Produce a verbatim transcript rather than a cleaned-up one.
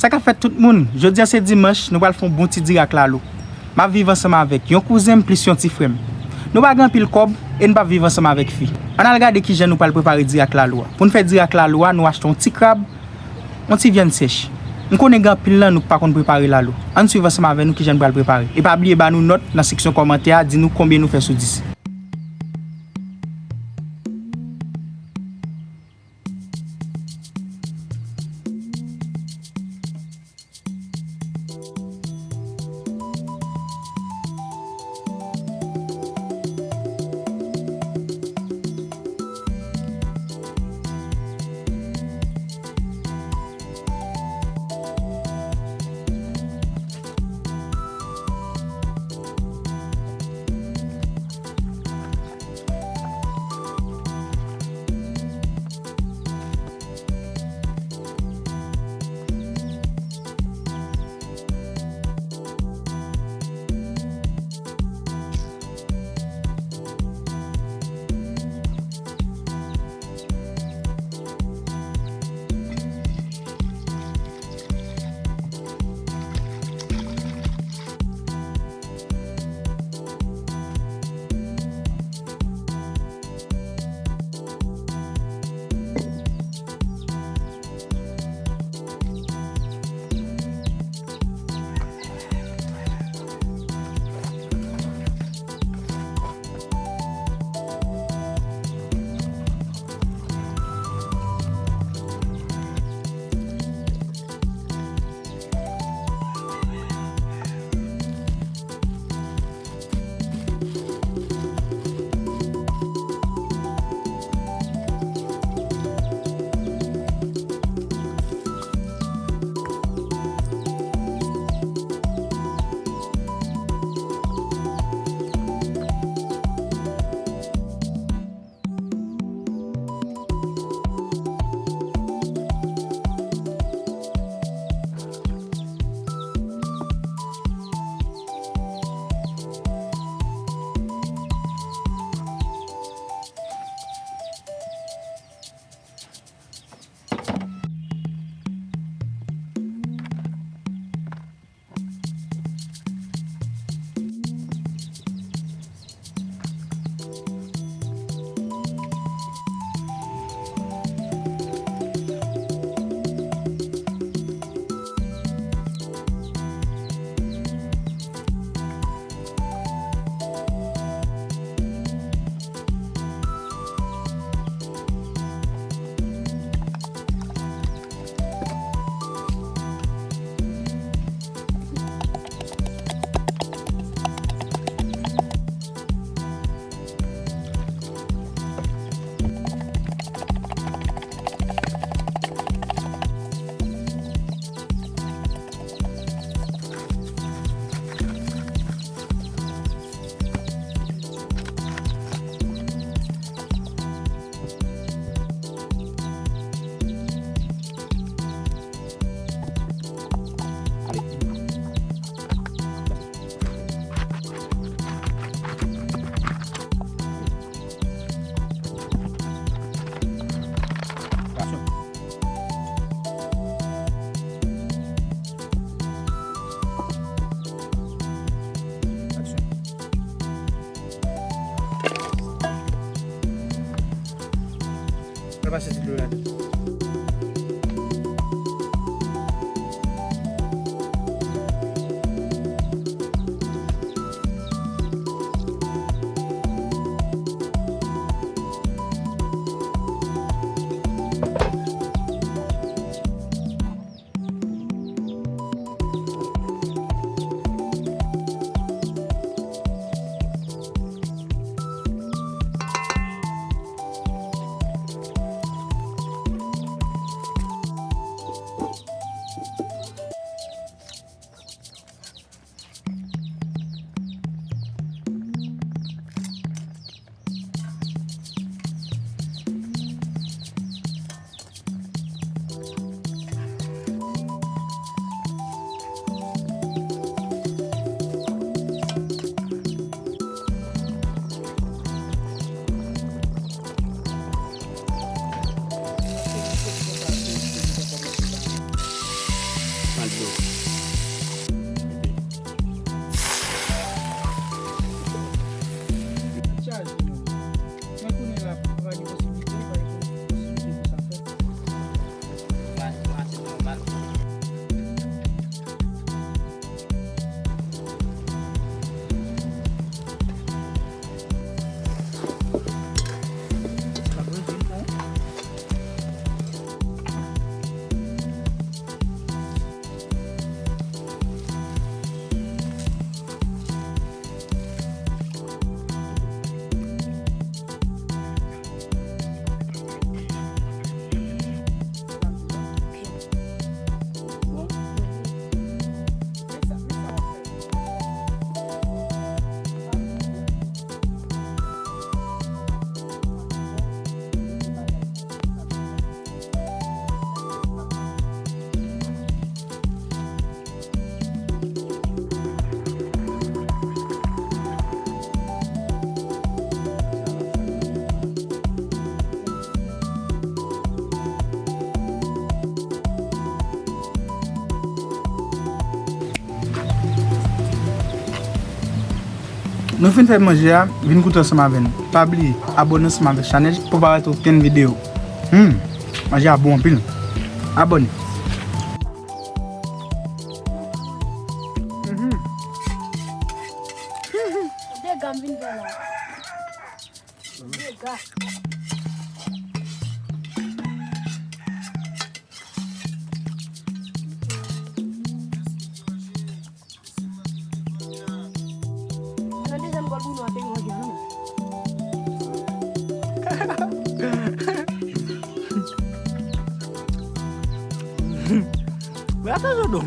Sa k ap fèt tout moun, jodi a se dimanch, nou pral fè yon bon ti diri ak lalo. M ap viv ansanm avèk yon kouzen m plis yon ti frè m. Nou pa gen anpil kòb e n p ap viv ansanm avèk fi. Ann al gade kijan nou pral prepare diri ak lalo a. Pou n fè diri ak lalo a, nou achte yon ti krab, yon ti vyann sèch. M konnen gen anpil nan nou k pa konn prepare lalo. Ann swiv ansanm avè nou kijan n pral prepare. E pa bliye ba nou nòt nan seksyon kòmantè a, di nou konbyen nou fè sou dis. Al pase ti dlo ladan. Nou fin fè manje a, vin goute ansanm avè n. Pa bliye abòne ansanm avèk chanèl pou pa rate okenn videyo. Hmm, manje a bon anpil. Abòne. Dega m vin fè la. Dega. Nan dezyèm gòl pou nou ap manje an non. Bra sa jodon.